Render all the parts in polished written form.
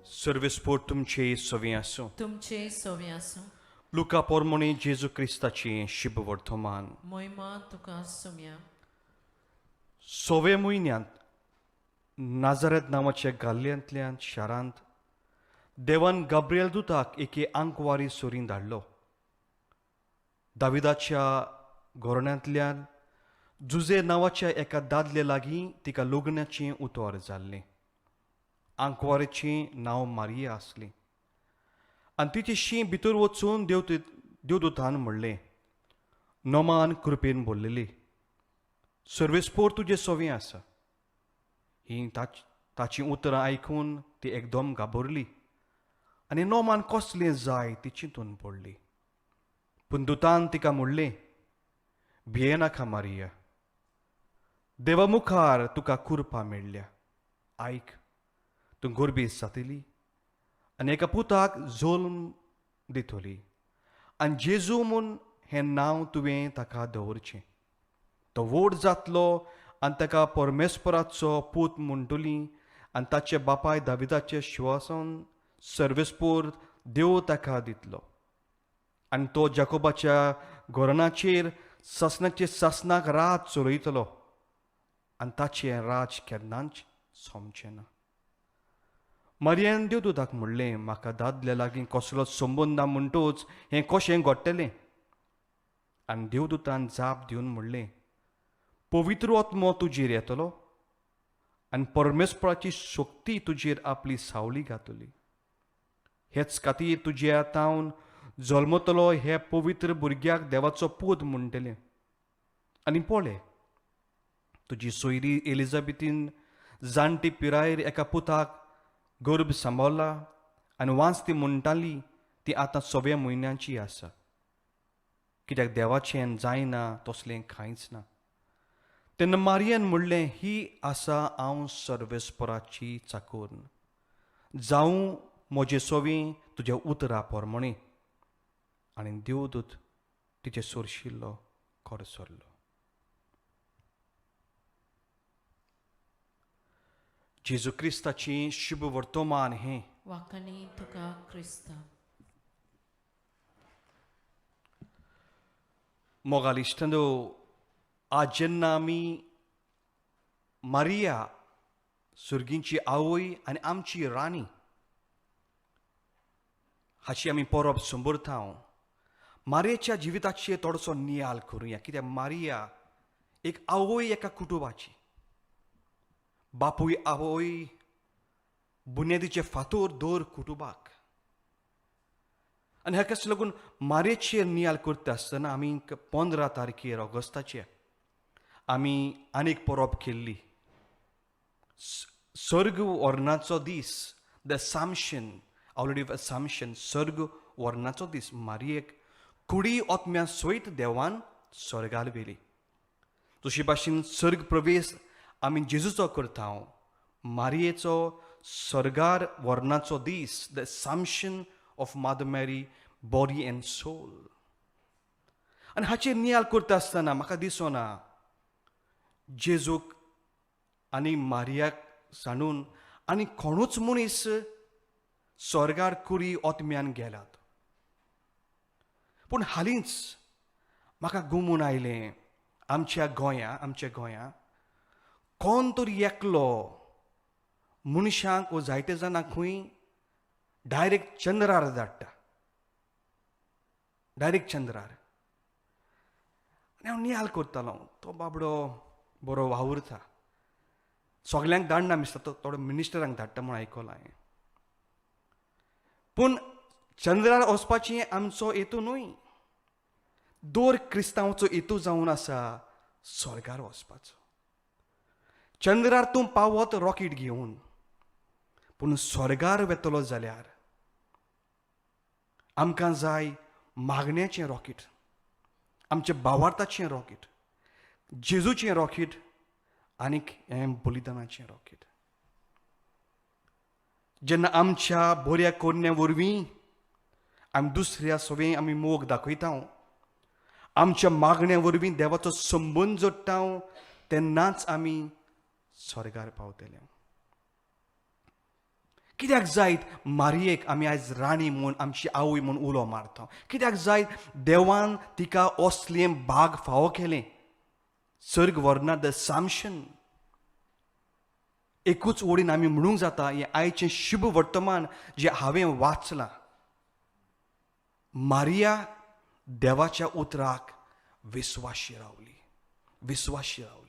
सर्वेस्पोर तुमचे सवी आसूं. तुमचे सोवे आसूं. लुका पोरमोणी जेजू क्रिस्ताची शुभ वर्तमान. मोहिमा तुका सुम्या. सवे म्हयन्यांत नाजारेत नांवाच्या गाल्यांतल्यान शारांत देवान गाब्रियल दुताक एके आंकवारी सोरीन धाडलो. दाविदाच्या घोरण्यांतल्यान जुजे नांवाच्या एका दादले लागीं तिका लग्नाचें उतर जाल्लें. आंकवारीचें नांव मारिया आसलें आनी तिचे शीं भितर वचून देवदूतान म्हणलें, नोमान कृपेन भरलेली, सर्वेस्पोर तुजें सवें आसा. हीं ताचीं उतरां आयकून ती एकदम घाबरली आनी नोमान कसलें जाय ती चिंतून पडली. पूण दुतान तिका म्हणलें, भियेनाका मारिया, देवा मुखार तुका कृपा मेळ्ळ्या. आयक, तूं गोरबेज जातली आनी एका पुताक जल्म दितली आनी जेजू म्हूण हें नांव तुवें ताका दवरचें. तो व्हड जातलो आनी ताका परमेश्वराचो पूत म्हणटली आनी ताचे बापाय दाविदाचें शिवासन सर्वेस्पोर देव ताका दितलो आनी तो जाकोबाच्या घोरणाचेर सासणाचे सासणाक रात चलयतलो आनी ताचें राज केन्नाच सोंपचें ना. मारियान देवदूताक म्हणलें, म्हाका दादल्या लागीं कसलो संबंद ना म्हणटूच हें कशें घडटलें? आनी देवदूतान जाप दिवन म्हणलें, पवित्र आत्मो तुजेर येतलो आनी परमेश्वराची शक्ती तुजेर आपली सावली घातली. हेच खातीर तुज्या तावन जल्मतलो हे पवित्र भुरग्याक देवाचो पूत म्हणटले. आनी पळय, तुजी सोयरी एलिजाबेथीन जाणटी पिरायेर एका पुताक गर्भ सांबाळ्ळा आनी वांच ती म्हणटाली ती आतां सव्या म्हयन्यांची आसा. कित्याक देवाचें जायना तसलें कांयच ना. तेन्ना मारियान म्हणलें, ही आसा हांव सर्वेस्पराची चाकोर, जावं म्हजे सवी तुज्या उतरा पोरमणे. आनी देवदूत तिचे सोरशिल्लो खर सरलो. जेजू क्रिस्ताची शुभ वर्तमान हें. वाखाणी तुका क्रिस्ता. मोगाल इश्टांनो, आज जेन्ना आमी मारिया सुर्गींची आवय आनी आमची राणी हाची आमी परब संबरता, मारियेच्या जिविताचेर थोडोसो नियाळ करुया. कित्याक मारिया एक आवय एका कुटुंबाची, बापूय आवय बुन्यादीचे फातोर दर कुटुंबाक. आनी हाकाच लागून मारयेचेर नियाळ करता आसतना आमी 15 तारखेर ऑगस्टाचे आमी आनीक परब केल्ली. सर्ग वर्णाचो दीस, the assumption, already of assumption, सर्ग वर्णाचो दीस. मारयेक कुडी आत्म्या सयत देवान स्वर्गार व्हेली. जशी भाशेन सर्ग प्रवेश आमी जेजूचो करता, मारयेचो सर्गार वर्णाचो दीस, the assumption of mother Mary body and soul. आनी हाचेर नियाळ करता आसतना म्हाका दिसना जेजूक आनी मारियाक सांडून आनी कोणूच मनीस स्वर्गार कुरी ओतम्यान गेलात. पूण हालींच म्हाका गुमून आयलें, आमच्या गोंया कोण तरी एकलो मनशांक वो जायते जाणां खंय डायरेक्ट चंद्रार धाडटा, डायरेक्ट चंद्रार. आनी हांव नियाळ करतालो, तो बाबडो बरो वावुरता, सगल्यांक धाडना मिसता, तो थोडो मिनिस्टरांक धाडटा म्हूण आयकलां हांवें. पूण चंद्रार वचपाची आमचो हेतू न्हय, दर क्रिस्तांवचो हेतू जावन आसा स्वर्गार वचपाचो. चंद्रार तूं पावत रॉकेट घेवन, पूण स्वर्गार वेतलो जाल्यार आमकां जाय मागण्याचें रॉकेट, आमच्या भावार्थाचें रॉकेट, जेजूचें रॉकेट आनीक हें बलिदानाचें रॉकेट. जेन्ना आमच्या बऱ्या कोरण्या वरवीं आमी दुसऱ्या सवें आमी मोग दाखयता, आमच्या मागण्या वरवीं देवाचो संबंद जोडटा, तेन्नाच आमी स्वर्गार पावतले. कित्याक जायत मारयेक आमी आयज राणी म्हूण, आमची आवय म्हूण उलो मारता? कित्याक जायत देवान तिका असलें भाग फावो केलें, सर्ग व्हरना the सामशन? एकूच ओडीन आमी म्हणूंक जाता, हें आयचें शुभ वर्तमान जें हांवें वाचलां, मारिया देवाच्या उतराक विस्वाशी रावली, विस्वाशी रावली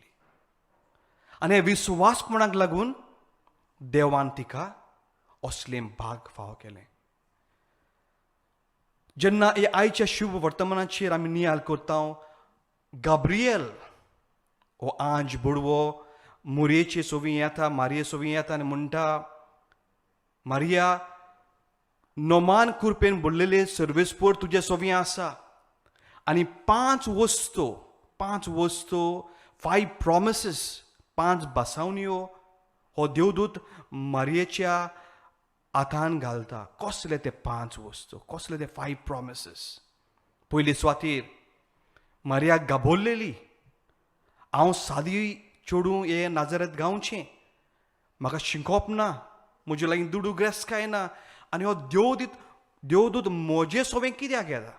आनी ह्या विस्वासपणाक लागून देवान तिका असलें भाग फावो केलें. जेन्ना हे आयच्या शुभ वर्तमानाचेर आमी नियाळ करता, गाब्रियल हो आंज बुडवो मुरयेचे सोवी येता, मारये सोवी येता आनी म्हणटा, मारिया, नोमान कुरपेन भरलेले सर्वेस्पोर तुजे सोवी आसा. आनी पांच वस्तू, पांच वस्तू, फायव प्रॉमिसीस, पांच बसावण्यो हो देवदूत मारयेच्या हातान घालता. कसले ते पांच वस्तू, कसले ते फायव प्रॉमिसीस? पयले सुवातेर मारिया गाबोरलेली, हांव सादी चेडूं हे नाजरेत गांवचें, म्हाका शिकोवप ना, म्हजे लागीं दुडू ग्रेस काय ना, आनी हो देवदूत म्हजे सोवें कित्याक येता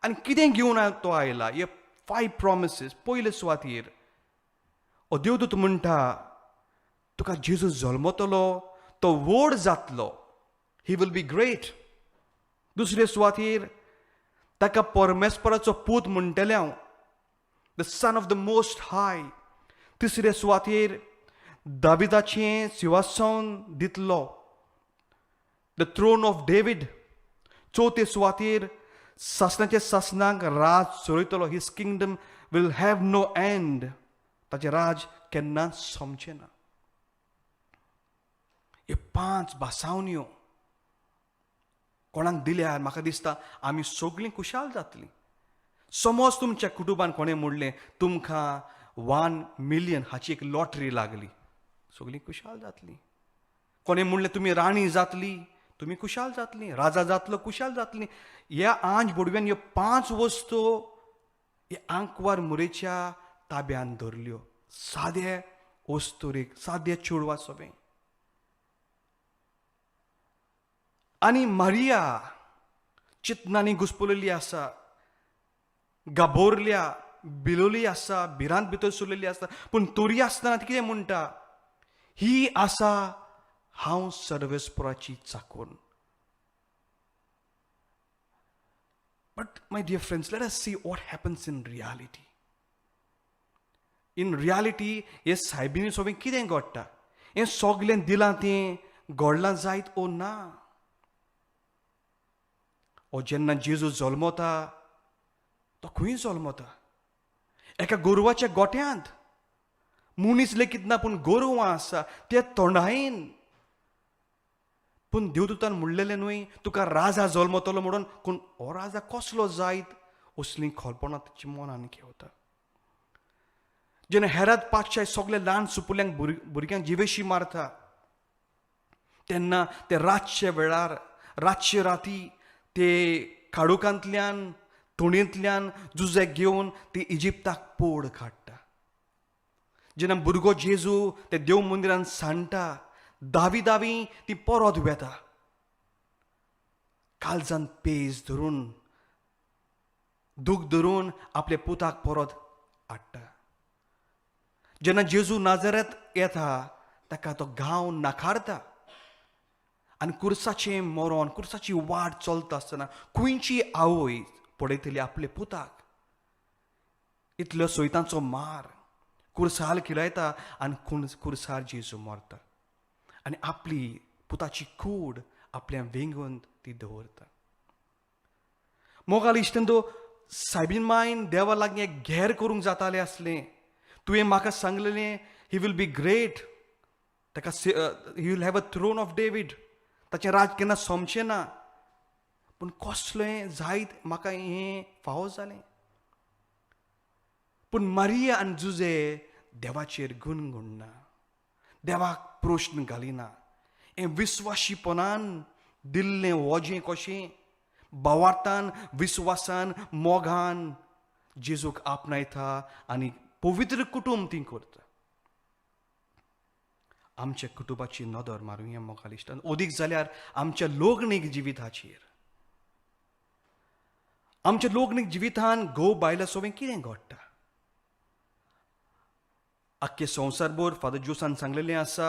आनी कितें घेवन तो आयला? हे फायव प्रॉमिसीस. पयले सुवातेर हो देवदूत म्हणटा, तुका जेजू जल्मतलो, तो व्हड जातलो, he will be great. दुसरे सुवातेर ताका परमेस्पराचो पूत म्हणटलें हांव, the son of the most high. तिसरे सुवातेर दाविदाचें सिंहासन दितलो, the throne of David. चवथे सुवातेर सासणाचे सासणाक राज चलयतलो, his kingdom will have no end, ताचें राज केन्नाच सोंपचें ना. ह्यो पांच भासावण्यो कोणाक दिल्यार म्हाका दिसता आमी सगळीं खुशाल जातलीं. समज तुमच्या कुटुंबान कोणें म्हणलें तुमकां 1 मिलियन हाची एक लॉटरी लागली, सगळीं खुशाल जातलीं. कोणें म्हणलें तुमी राणी जातली, तुमी खुशाल जातलीं, राजा जातलो, खुशाल जातलीं. ह्या आंज बोडव्यान ह्यो पांच वस्तू हे आंकवार मुरेच्या ताब्यान धरल्यो, सादे वस्तुरेक, सादे चेडवा सोबें. आनी मारिया चिंतनांनी घुसपलेली आसा, गाबोरल्या, बिलोली आसा, भिरांत भितर सरलेली आसा, पूण तरी आसतना ती कितें म्हणटा, ही आसा हांव सर्वेस्पराची चाकोन. But my dear friends, let us see what happens in reality. In reality हे सायबिनी सोबें कितें घडटा, हें सगलें दिलां तें घडलां जायत ओ ना? ओ जेन्ना जेजू जल्मता तो खंय जल्मता? एका गोरवाच्या गोट्यांत. मनीस लेगीत ना, पूण गोरवां आसा ते तोंडायेन. पूण देवदूतान म्हणलेलें न्हय तुका राजा जल्मतलो म्हणून, पूण हो राजा कसलो जायत असलीं कल्पना तिच्या मनान घेवता. जेन्ना हेराद पातशाय सगळे ल्हान सुपुल्यांक भुरग्यांक जिवेशी मारता, तेन्ना ते रातच्या वेळार, रातचे राती ते काडुकांतल्यान, तोणयेंतल्यान जुजेक घेवन ती इजिप्ताक पोड काडटा. जेन्ना भुरगो जेजू ते देव मंदिरान सांडटा, दावी दावी ती परत वेता, काळजान पेज धरून, दूख धरून आपल्या पुताक परत हाडटा. जेन्ना जेजू नाजरेत येता ताका तो गांव नाकारता आनी कुर्साचें मरण, कुर्साची वाट चलता आसतना खंयची आवय पळयतली आपल्या पुताक? इतलो सोयतांचो मार, कुर्सार खिलायता आनी कुर्सार जेजू मरता आनी आपली पुताची कूड आपल्या वेंगून ती दवरता. मोगाल इश्टंदो, सायबीन मायन देवा लागीं एक घेर करूंक जातालें आसलें. तुवें म्हाका सांगलेलें he will be great, ताका he will have a throne of David, ताचें राज केन्ना सोंपचें ना. पूण कसलें जायत म्हाका हें फावो जालें. पूण मारिया आनी जुजे देवाचेर गुणगुणना, देवाक प्रश्न घालिना. हें विस्वाशीपणान दिल्लें वजें कशें भावार्थान, विस्वासान, मोगान जेजूक आपणायता आनी पवित्र कुटुंब ती करता. आमच्या कुटुंबाची नदर मारुया मोगाल इश्टान, अदीक जाल्यार आमच्या लोगणीक जिविताचेर. आमच्या लोगणीक जिवितान घोव बायला सोबें कितें घडटा? आख्खे संवसारभर फादर जोसान सांगलेलें आसा,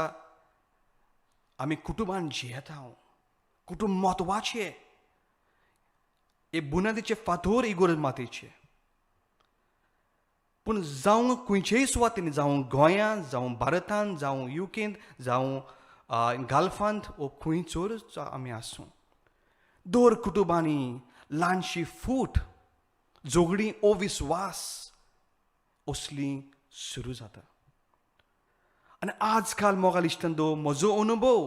आमी कुटुंबान जियेता, कुटुंब म्हत्वाचें, हे बुन्यादीचे फातोर इगोर्ज मातेचे. पूण जावं खंयचेय सुवातेन, जावं गोंयांत, जावं भारतांत, जावं युकेंत, जावं गाल्फांत वो खंयचोर आमी आसूं, दर कुटुंबांनी ल्हानशी फूट, झगडीं, अविस्वास असली सुरू जाता. आनी आज काल मोगाल इश्टांनो, म्हजो अनुभव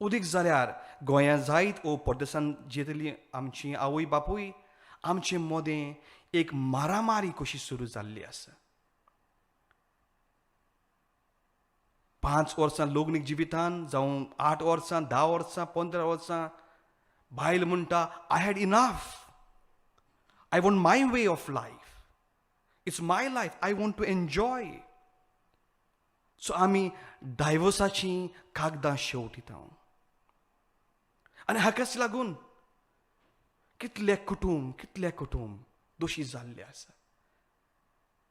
उदीक जाल्यार गोंयांत जायत वो परदेसान जियेतली आमची आवय बापूय, आमचे मदें एक मारामारी कशी सुरू जाल्ली आसा. 5 वर्सां लग्नीक जिवितान, जावं 8 वर्सां, 10 वर्सां, 15 वर्सां, बायल म्हणटा I had enough, I want my way of life, it's my life, I want to enjoy. So आमी डायवोर्साचीं कागदां शेवटिता. आनी हाकाच लागून कितले कुटूंब, कितले कुटूंब दोशी जाल्ले आसा.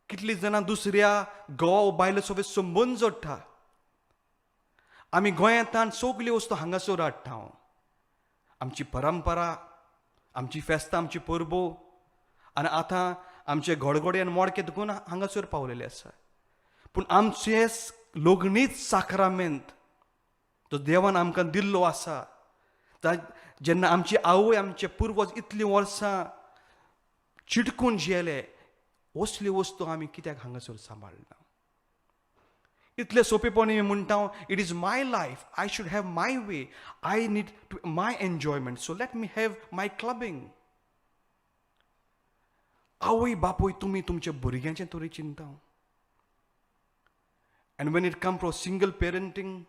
कितलीं जाणां दुसऱ्या घोव बायले सोबत संबंद जोडटा. आमी गोंयांतल्यान सगल्यो वस्तू हांगासर हाडटा, आमची परंपरा, आमची फेस्तां, आमची परबो, आनी आतां आमचे घोडघोडे आनी मोडके दुखून हांगासर पावलेले आसा. पूण आमचे लग्नीच साक्रामेंत जो देवान आमकां दिल्लो आसा, जेन्ना आमची आवय, आमचे पुर्वज इतलीं वर्सां चिटकून जियेले, असल्यो वस्तू आमी कित्याक हांगासर सांबाळना? इतले सोंपेपणी म्हणटा, it is my life, I should have my way, I need to my enjoyment, so let me have my clubbing. आवय बापूय तुमी तुमच्या भुरग्यांचें तरी चिंता. And when it come for single parenting,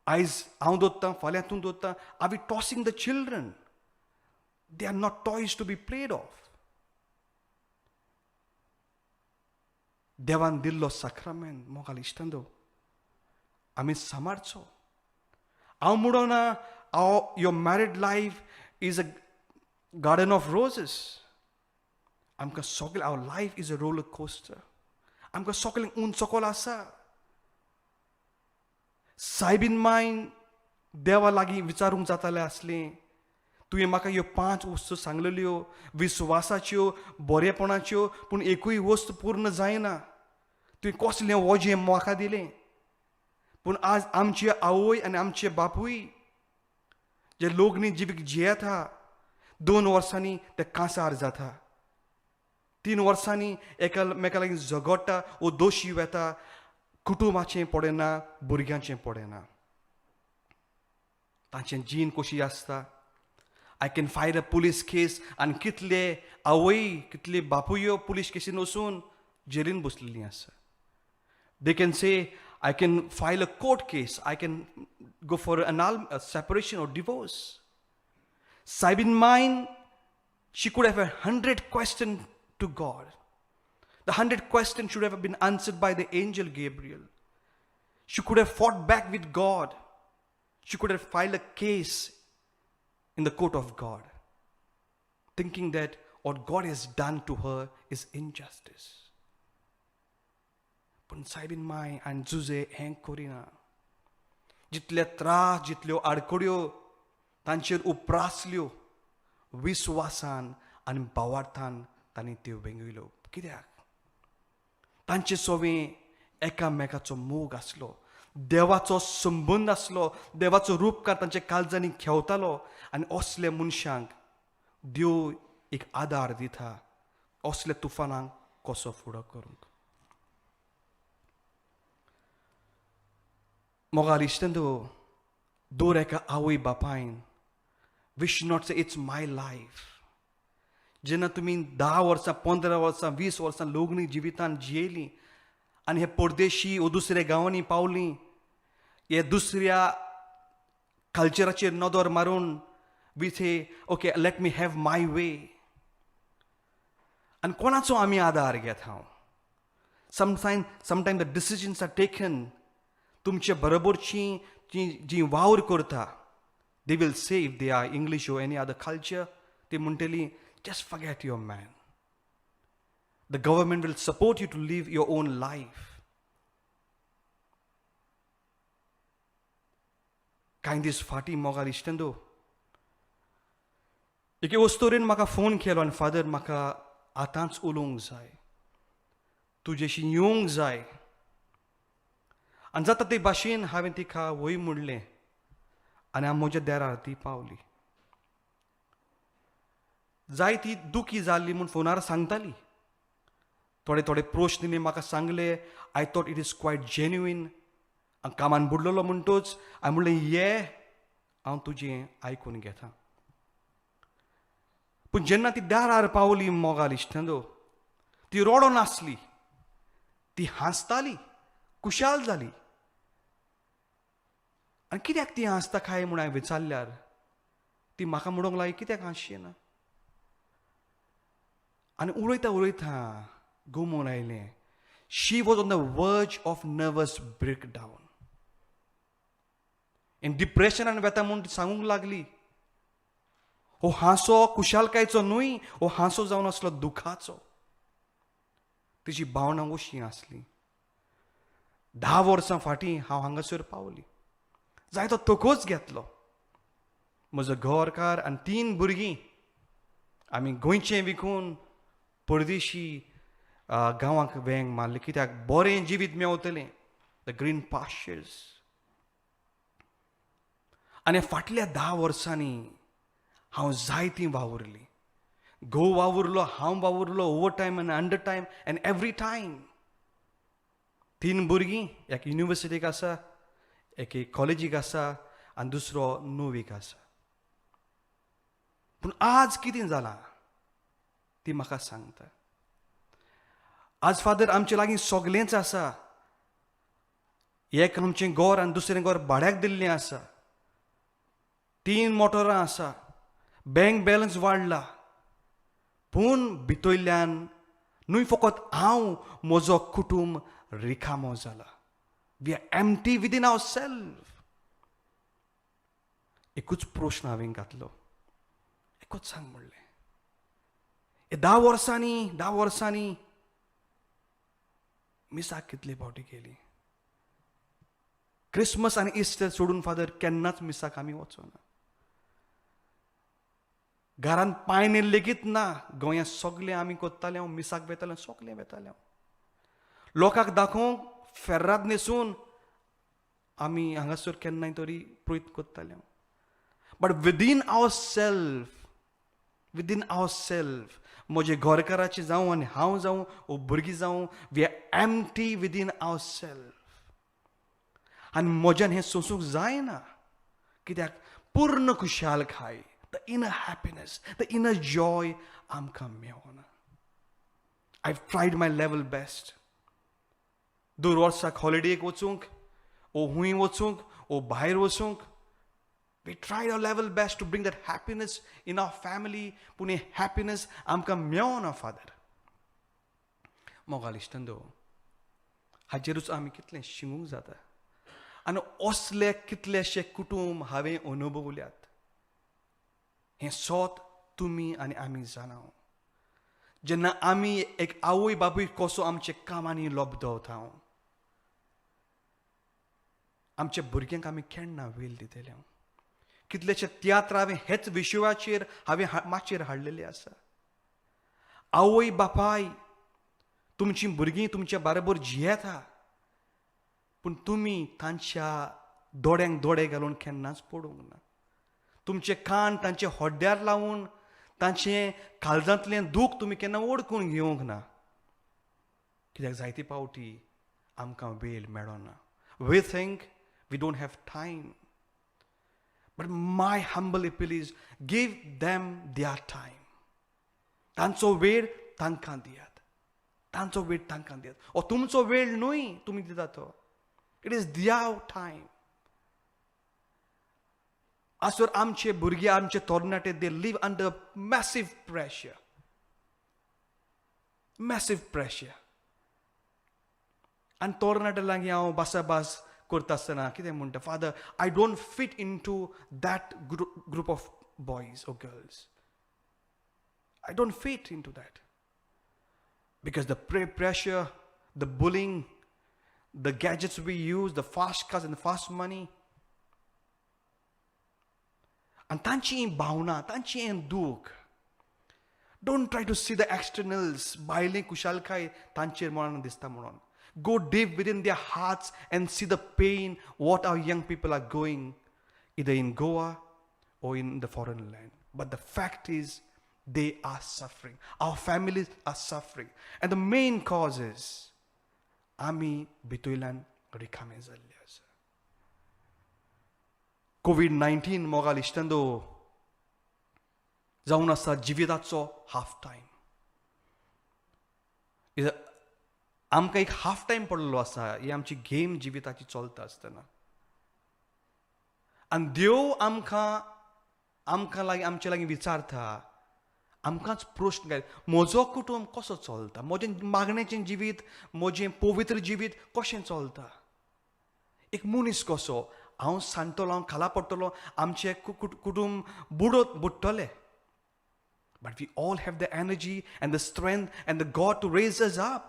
आयज हांव दोत्तां, फाल्यां तूं दोत्ता, are we tossing the children? They are not toys to be played off. देवान दिल्लो साक्रामेंत मोगाल इश्टांनो आमी सांबाळचो. हांव म्हणना हांव your married life is a garden of roses. आमकां सगळें, our life is a roller coaster. आमकां सगळें उंच सकयल आसा. सायबीन मायन देवा लागीं विचारूंक जातालें आसलें, तुवें म्हाका ह्यो 5 वस्तू सांगलेल्यो, विस्वासाच्यो, बरेपणाच्यो, पूण एकूय वस्तू पूर्ण जायना. तुवें कसलें वजें म्हाका दिलें? पूण आज आमची आवय आनी आमचे बापूय जे लोगणी जिवीक जियेता, 2 वर्सांनी ते कांसार जाता, 3 वर्सांनी एकामेका लागीं झगडटा वो दोशी वेता, कुटुंबाचें पडना, भुरग्यांचें पडना. तांचें जीण कशी आसता? I can file a police case. आनी कितले आवय, कितले बापुयो पुलीस केसीन वचून जेलीन बसलेलीं आसा. They can say I can file a court case, I can go for a separation or divorce. Soybean mine, she could have a 100 question to God. The 100 questions should have been answered by the angel Gabriel. She could have fought back with God. She could have filed a case in the court of God, thinking that what God has done to her is injustice. पूण soybean माय आनी जुजे हें करिना. जितले त्रास, जितल्यो आडखड्यो तांचेर उप्रासल्यो, विस्वासान आनी भावार्थान तांणी त्यो वेंगयल्यो. कित्याक? तांचे सोवें एकामेकाचो मोग आसलो, देवाचो संबंद आसलो, देवाचो रूपकार तांच्या काळजांनी खेवतालो. आनी असले मनशांक देव एक आदार दिता असल्या तुफानांक कसो फुडो करूंक. मोगाल इश्टांनो, दर एका आवय बापायन we should not say it's my life. जेन्ना तुमी 10 वर्सां, 15 वर्सां, 20 वर्सां लग्न जिवितान जियेलीं आनी हे परदेशी वो दुसऱ्या गांवांनी पावलीं, हे दुसऱ्या कल्चराचेर नदर मारून we say okay let me have my way. आनी कोणाचो आमी आदार घेता? Sometime the decisions are taken तुमचे बरोबरची जी वावर करता, they will say if they are English or any other culture, ते म्हणटली just forget your man. The government will support you to live your own life. कांय दीस फाटीं मोगाल इश्टेंदो एके वस्तोरेन म्हाका फोन केलो आनी फादर म्हाका आतांच उलोवंक जाय, तुजेशी येवंक जाय. आनी जाता ते भाशेन हांवें तिका वय म्हणलें आनी हांव म्हज्या देरार ती पावली. जाय ती दुखी जाल्ली म्हूण फोनार सांगताली. थोडे थोडे प्रश्न तिणें म्हाका सांगले. I thought it is quite genuine. हांव कामान बुडलेलो म्हणटूच हांवें म्हणलें ये, हांव तुजें आयकून घेता. पूण जेन्ना ती दारार पावली मोगाल इश्टेंदो, ती रडोन आसली, ती हांसताली, खुशाल जाली. आनी कित्याक ती हांसता काय म्हूण हांवें विचारल्यार ती म्हाका म्हणूंक लागली कित्याक हांसची ना. आनी उलयता उलयता गुमून आयलें, she was on the verge of nervous breakdown. In डिप्रेशनान वेता म्हूण सांगूंक लागली. हो हांसो खुशालकायचो न्हय, हो हांसो जावन आसलो दुखाचो. तिची भावना अशी आसली. 10 वर्सां फाटीं हांव हांगासर पावली, जायतो तोकोच घेतलो. म्हजो घरकार आनी 3 भुरगीं आमी गोंयचें विकून परदेशी गांवाक वेंग मारली, कित्याक बरें जिवीत मेवतलें, the green pastures. आनी फाटल्या 10 वर्सांनी हांव जायतीं वावुरली. घोव वावुरलो, हांव वावुरलो, over time आनी under time and every time. 3 भुरगीं, एक युनिवर्सिटीक आसा, एक कॉलेजीक आसा आनी दुसरो 9वीक आसा. पूण आज कितें जालां ती म्हाका सांगता. आज फादर आमचे लागीं सगळेंच आसा. एक आमचें घर आनी दुसरें घर भाड्याक दिल्लें आसा, 3 मोटरां आसा, बँक बॅलन्स वाडला. पूण भितरल्यान न्हय फकत हांव, म्हजो कुटूंब रिकामो जाला. We are empty within our self. एकूच प्रश्न हांवें घातलो, एकूच सांग म्हणलें, हे 10 वर्सांनी 10 वर्सांनी मिसाक कितले फावटी केली. क्रिसमस आनी इस्टर सोडून फादर केन्नाच मिसाक आमी वचोना. घरान पायनेर लेगीत ना. गोंयांत सगळें आमी करताले, हांव मिसाक वेतालें, सगळें वेतालें. लोकांक दाखोवंक फेर्राद न्हेसून आमी हांगासर केन्नाय तरी प्रयत्न करताले. But within our self, within our self, म्हजे घरकाराचे जावं आनी हांव जावं ओ भुरगीं जावं, we are empty within our self. आनी म्हज्यान हें सोंसूंक जायना, कित्याक पूर्ण खुशालकाय, the inner happiness, the inner joy आमकां मेवना. I tried my level best. दर वर्साक हॉलिडेक वचूंक, ओ हुंय वचूंक, ओ भायर वचूंक, we tried our level best to bring that happiness in our family. पूण हें हॅपीनस आमकां मेवना फादर. मोगाल इश्टंदो, हाचेरूच आमी कितलें शिकूंक जाता. आनी असले कितलेशे कुटूंब हांवें अनुभवल्यात. हें सोत तुमी आनी आमी जाणा. जेन्ना आमी एक आवय बापूय कसो आमच्या कामांनी लबदवता, आमच्या भुरग्यांक आमी केन्ना वेळ दितले. कितलेशे तियात्र हांवें हेच विशयाचेर हांवें माचयेर हाडलेले आसा. आवय बापाय तुमचीं भुरगीं तुमच्या बरोबर जियेता, पूण तुमी तांच्या दोळ्यांक दोळे घालून केन्नाच पडूंक ना. तुमचे कान तांचे हड्ड्यार लावन तांचें काळजांतलें दूख तुमी केन्ना ओडकून घेवंक ना, कित्याक जायते फावटी आमकां वेळ मेळना. We think we don't have time, but my humble appeal is give them their time. तांचो वेळ तांकां दियात, तांचो वेळ तांकां दियात. ओ तुमचो वेळ न्हय तुमी दिता तो, it is their time. आज तर आमचे भुरगे, आमचे तरणाटे, they live under massive pressure, massive pressure. आनी तरणाटे लागीं हांव भासाभास करता आसतना कितें म्हणटा, Father, I don't fit into that group of boys or girls, I don't fit into that. Because the pressure, the bullying, the gadgets we use, the fast cars and the fast money. आनी तांची भावना, तांची हें दूख. Don't try to see the externals, भायली खुशालकाय तांचेर मनान दिसता म्हणून. Go deep within their hearts and see the pain what our young people are going, either in Goa or in the foreign land. But the fact is, they are suffering. Our families are suffering. And the main cause is, आमी भितरल्यान रिकामे जाल्ले आसा. कोवीड-19 मोगाल इश्टांनो जावन आसा जिविताचो half time. आमकां एक हाफ टायम पडलेलो आसा ही आमची गेम जिविताची चलता आसतना. आनी देव आमकां आमकां लागीं आमचे लागीं विचारता, आमकांच प्रश्न घाल, म्हजो कुटुंब कसो चलता, म्हजें मागण्याचें जिवीत, म्हजें पवित्र जिवीत कशें चलता. एक मनीस कसो हांव सांडटलो, हांव खाला पडटलो, आमचें कुटुंब बुडत बुडटलें. But we all have the energy and the strength and the God to raise us up.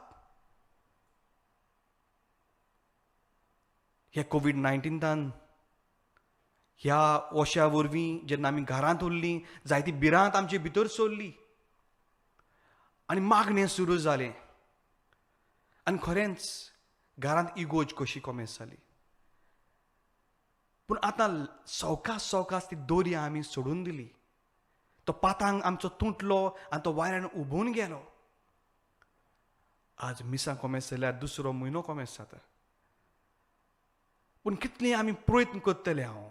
ह्या कोवीड-19तान ह्या वशा वरवीं जेन्ना आमी घरांत उरलीं, जायती भिरांत आमचे भितर सरली आनी मागणें सुरू जालें. आनी खरेंच घरांत इगोज कशी कोमेस जाली. पूण आतां सवकास सवकास ती दोरी आमी सोडून दिली. तो पातांग आमचो तुटलो आनी तो वाऱ्यान उबून गेलो. आज मिसां कोमेस जाल्यार दुसरो म्हयनो कोमेस जाता. पूण कितले आमी प्रयत्न करतले हांव.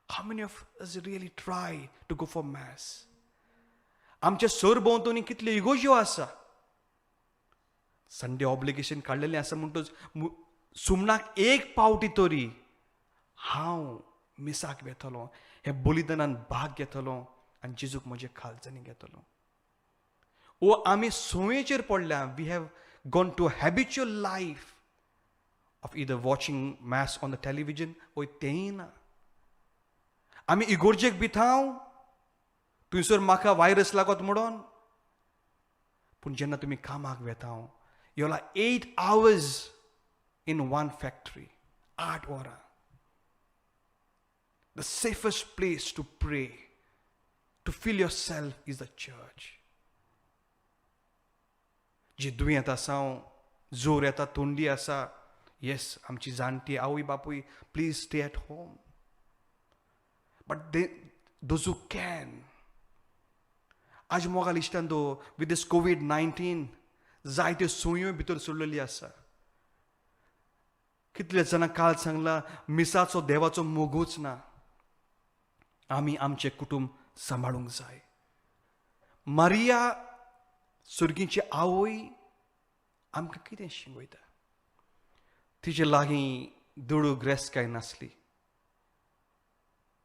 How many of us really try to go for mass? आमच्या सरभोंवतणी कितल्यो इगोज्यो आसा. संडे ऑब्लिगेशन काडलेलें आसा म्हणटच सुमनाक एक पावटी तरी हांव मिसाक वेतलो, हे बलिदानान भाग घेतलो आनी जेजूक म्हजे खालजांनी घेतलो. ओ आमी संवयेचेर पडल्या. We have gone to habitual life of either watching mass on the television वो तेंय ना. आमी इगोर्जेक भिताव थंयसर म्हाका व्हायरस लागत म्हणून. पूण जेन्ना तुमी कामाक वेता, you are 8 hours in one factory, 8 वरां. The safest place to pray, to feel yourself is the church. जी दुयेंत आसा, जोर येता, थंडी आसा, येस आमची जाणटी आवय बापूय please stay at home. But they those who can. आज मोगाल इश्टान दो विथ दीस कोवीड-19 जायत्यो संवयो भितर सोडलेली आसा. कितले जाणां काल सांगला मिसाचो देवाचो मोगूच ना. आमी आमचें कुटुंब सांबाळूंक जाय. मारिया सुर्गीची आवय आमकां कितें शिकयता. तिचे लागीं दुडू ग्रेस काय नासली.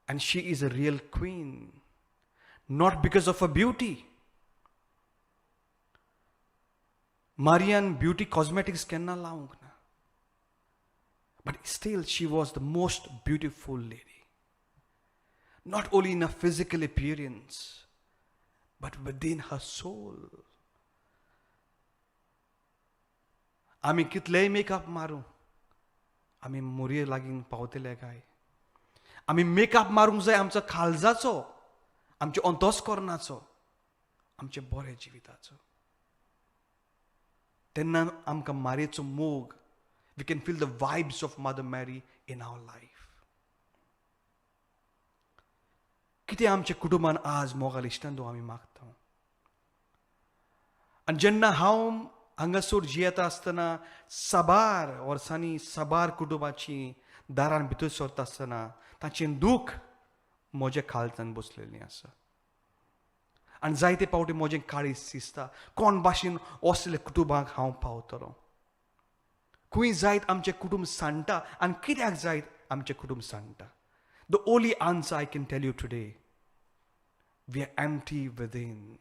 And she is a real queen, not because of her beauty. Marian beauty cosmetics केन्ना लावंक ना, but still she was the most beautiful lady. Not only in her physical appearance, but within her soul. आमी कितलेय makeup मारूं, आमी मोरये लागीं पावतले काय? आमी मेकअप मारूंक जाय आमचो काळजाचो, आमच्या अंतस्करणाचो, आमच्या बऱ्या जिविताचो. तेन्ना आमकां मारयेचो मोग, we can feel the vibes of Mother Mary in our life. कितें आमच्या कुटुंबान आज मोगाल इश्टांनो आमी मागता. आनी जेन्ना हांव हांगासर जियेता आसतना साबार वर्सांनी साबार कुटुंबाची दारान भितर सरता आसतना तांचें दूख म्हज्या काळजान बसलेलें आसा. आनी जायते पावटी म्हजें काळीज दिसता कोण भाशेन असल्या कुटुंबाक हांव पावतलो. खंय जायत आमचें कुटुंब सांडटा आनी कित्याक जायत आमचें कुटुंब सांडटा. The only answer I can tell you today, we are empty within.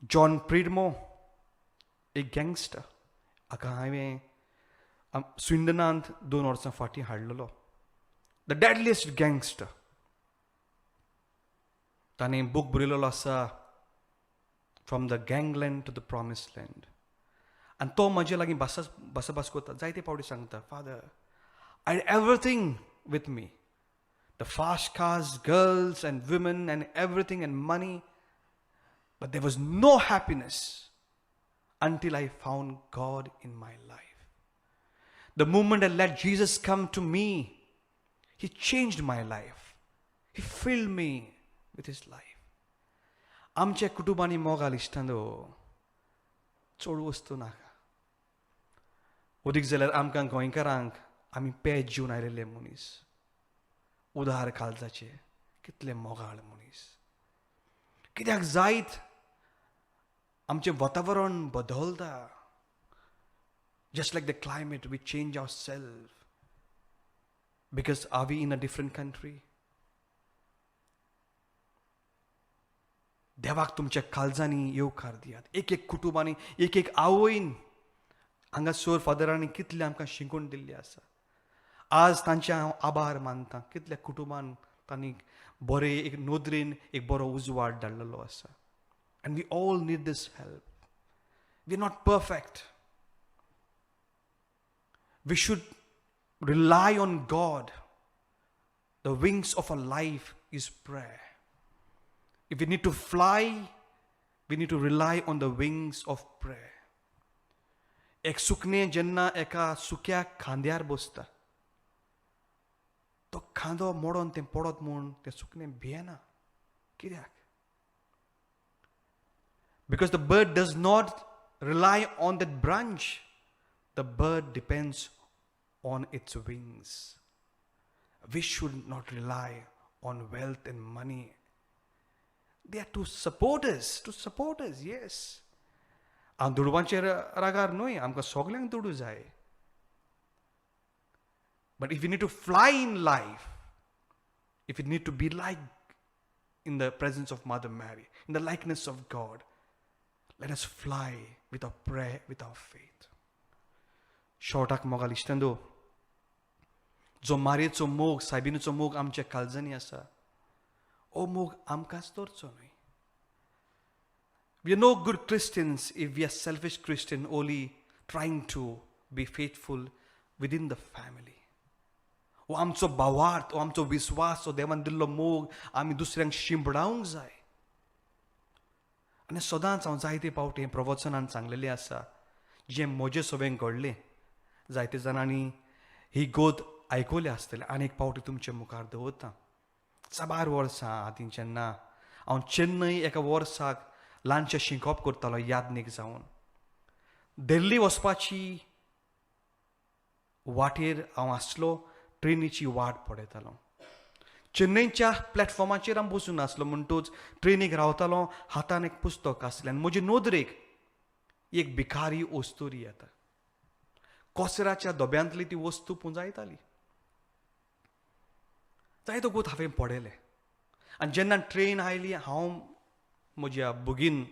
John Pridmore, एक गँगस्टर, हाका हांवें स्विंडनांत 2 वर्सां फाटीं हाडलेलो, the डेडलिएस्ट गँगस्टर. ताणें बूक बरयलेलो आसा from the gangland to the promise land. आनी तो म्हजे लागीं भासाभास करता, जायते फावटी सांगता, Father, I had everything with me, the fast cars, girls and women and everything and money, but there was no happiness until I found God in my life. The moment I let Jesus come to me, He changed my life. He filled me with His life. आमच्या कुटुंबांनी मोगाल इश्टांनो चड वस्तू नाका. अदीक जाल्यार आमकां गोंयकारांक आमी पेज जेवन आयिल्ले मनीस, उदार काळजाचे कितले मोगाळ मनीस. कित्याक जायत आमचें वातावरण बदलता. Just like the climate, we change ourselves. Because are we in a different country? देवाक तुमच्या काळजांनी येवकार दियात. एक एक कुटुंबांनी, एक एक आवयन हांगासर फादरांनी कितले आमकां शिकून दिल्ली आसा. आज तांचे हांव आभार मानता. कितल्या कुटुंबान तांणी बरे एक नदरेन एक बरो उजवाड धाडलेलो आसा. And we all need this help. We are not perfect. We should rely on God. The wings of our life is prayer. If we need to fly, we need to rely on the wings of prayer. एक सुकणें जेन्ना एका सुक्या खांद्यार बसता, तो खांदो मोडोन तें पडत म्हूण तें सुकणें भियेना. कित्याक? Because the bird does not rely on that branch. The bird depends on its wings. We should not rely on wealth and money. They are to support us, to support us, yes. हांव दुडवांचेर रागार न्हय, आमकां सगल्यांक दुडू जाय. But if you need to fly in life, if you need to be like in the presence of Mother Mary, in the likeness of God, let us fly with our prayer, with our faith. शॉर्टाक मोगाल इश्टांनो, जो मारयेचो मोग, सायबिनीचो मोग आमच्या काळजांनी आसा, ओ मोग आमकांच दवरचो न्हय. We are no good Christians if we are selfish Christian, only trying to be faithful within the family. हो आमचो भावार्थ, हो आमचो विस्वास, हो देवान दिल्लो मोग आमी दुसऱ्यांक शिंपडावंक जाय. आनी सदांच हांव जायते फावटी हें प्रवचनान सांगलेलें आसा, जें म्हजे सवें घडलें. जायते जाणांनी ही गोत आयकल्या आसतली. आनी एक फावटी तुमचे मुखार दवरता. साबार वर्सां आदीं जेन्ना हांव चेन्नय एका वर्साक ल्हानशें शिकोवप करतालो यादनीक जावन, दिल्ली वचपाची वाटेर हांव आसलो, ट्रेनीची वाट पळयतालो. चेन्नयच्या प्लॅटफॉर्माचेर हांव बसून आसलो म्हणटूच ट्रेनीक रावतालो. हातान एक पुस्तक आसलें आनी म्हजे नदरेक एक भिकारी वस्तुरी येता. कोसराच्या दोब्यांतली ती वस्तू पुंजायताली. जायतो गोत हांवें पळयलें. आनी जेन्ना ट्रेन आयली, हांव म्हज्या बुगीन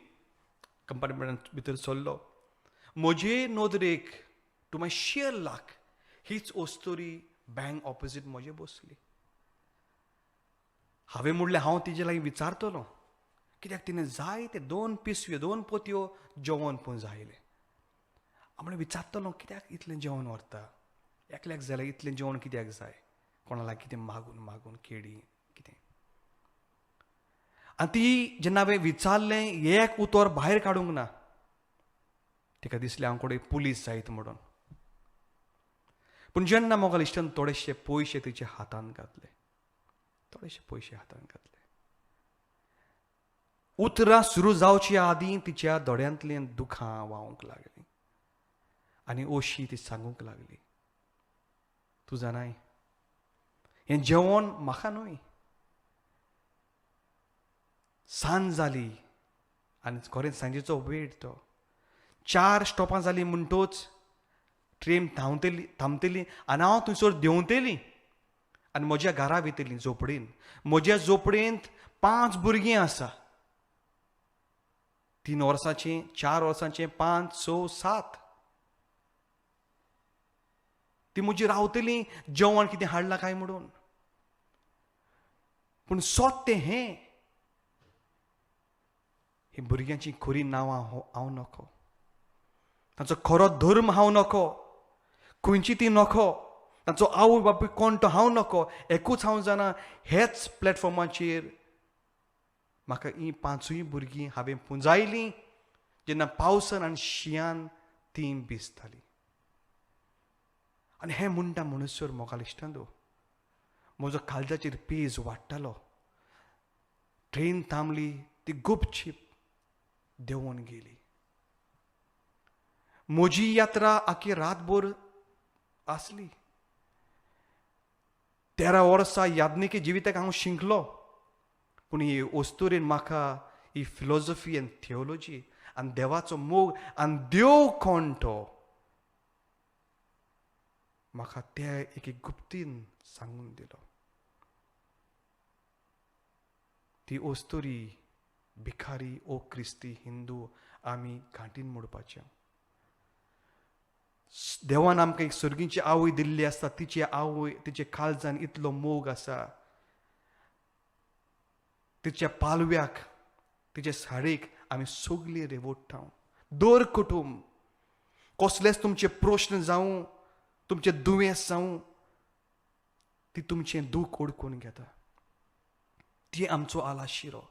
कंपार्टमेंटांत भितर सरलो. म्हजे नदरेक टू my share lakh हीच वस्तुरी बँक ऑपोजीट म्हजे बसली. हांवें म्हणलें हांव तिजे लागीं विचारतलो, कित्याक तिणें जायते 2 पिसव्यो 2 पोतयो जेवण पुंजायलें. हांव म्हणलें विचारतलो कित्याक इतलें जेवण व्हरता, एकल्याक जाल्यार इतलें जेवण कित्याक जाय, कोणाला कितें मागून मागून केडी कितें. आनी ती जेन्ना हांवें विचारलें, एक उतर भायर काडूंक ना. तिका दिसलें हांव कोणें पुलीस जायत म्हणून. पूण जेन्ना मोगाल इश्टान थोडेशे पयशे तिच्या हातान घातले, थोडेशे पयशे हातान घातले, उतरां सुरू जावचे आदीं तिच्या दोळ्यांतल्यान दुखां व्हांवूंक लागलीं आनी अशी ती सांगूंक लागली, तूं जाणाय हें जेवण म्हाका न्हय. सांज जाली आनी खरें सांजेचो वेळ तो, 4 स्टॉपां जालीं म्हणटूच ट्रेन थांबतली आनी हांव थंयसर देंवतली आनी म्हज्या घरा वयतली झोपडीन. म्हज्या झोपडेंत 5 भुरगीं आसा, 3 वर्सांचीं, 4 वर्सांचीं, 5, 6, 7. ती म्हजी रावतली जेवण कितें हाडलां काय म्हणून. पूण सोत तें हें, ही भुरग्यांची खरी नांवां हांव नको, तांचो खरो धर्म हांव नको, खंयची ती नको, तांचो आवय बापूय कोण तो हांव नको. एकूच हांव जाणा, हेच प्लॅटफॉर्माचेर म्हाका ही पांचूय भुरगीं हांवें पुंजायलीं जेन्ना पावसान आनी शिंयान तीं भिजतालीं. आनी हें म्हणटा म्हणसर मोगाल इश्टांनो, म्हजो काळजाचेर पेज वाडटालो. ट्रेन थांबली, ती गुपचीप देंवोन गेली. म्हजी यात्रा आखी रातभर आसली. 13 वर्सां याज्ञिकी जिविताक हांव शिंकलो, पूण ही अस्तुरेन म्हाका ही फिलॉसॉफी आनी थियोलॉजी आनी देवाचो मोग आनी देव कोण तो म्हाका त्या एके गुप्तीन सांगून दिलो. ती अस्तुरी भिखारी ओ क्रिस्ती हिंदू आमी घांटीन मोडपाचें. देवान आमकां एक सर्गीची आवय दिल्ली आसता, तिची आवय तिचे काळजान इतलो मोग आसा, तिच्या पालव्याक तिचे साडयेक आमी सगळीं रेवोडटा. दर कुटूंब कसलेच तुमचे प्रश्न जावं, तुमचें दुयेंस जावं, ती तुमचें दूख ओडकून घेता. ती आमचो आलाशिरो.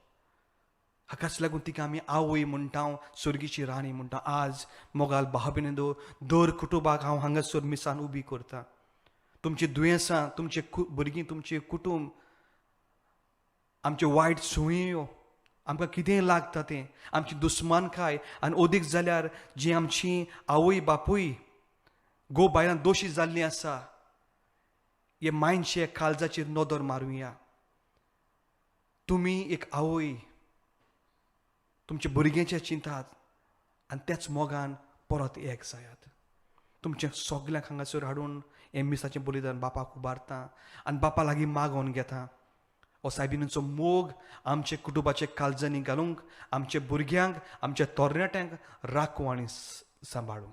हाकाच लागून तिका आमी आवय म्हणटा, सर्गीची राणी म्हणटा. आज मोगाल भाव-भयणींनो, दर कुटुंबाक हांव हांगासर मिसान उबी करता. तुमची दुयेंसां, तुमचे भुरगीं, तुमचें कुटूंब, आमच्यो वायट संवयो, आमकां कितें लागता तें, आमची दुस्मानकाय, आनी अदीक जाल्यार जी आमची आवय बापूय गो बायलां दोशी जाल्लीं आसा, हे मायनशे काळजाचेर नदर मारुया. तुमी एक आवय, तुमच्या भुरग्यांचें चिंतात आनी त्याच मोगान परत एक जायात. तुमचें सगल्यांक हांगासर हाडून हें मिसाचें बलिदान बापाक उबारता आनी बापा लागीं मागोवन घेता. हो सायबिनीचो मोग आमच्या कुटुंबाचे काळजांनी घालूंक, आमच्या भुरग्यांक, आमच्या तरणाट्यांक राखूं आनी सांबाळूं.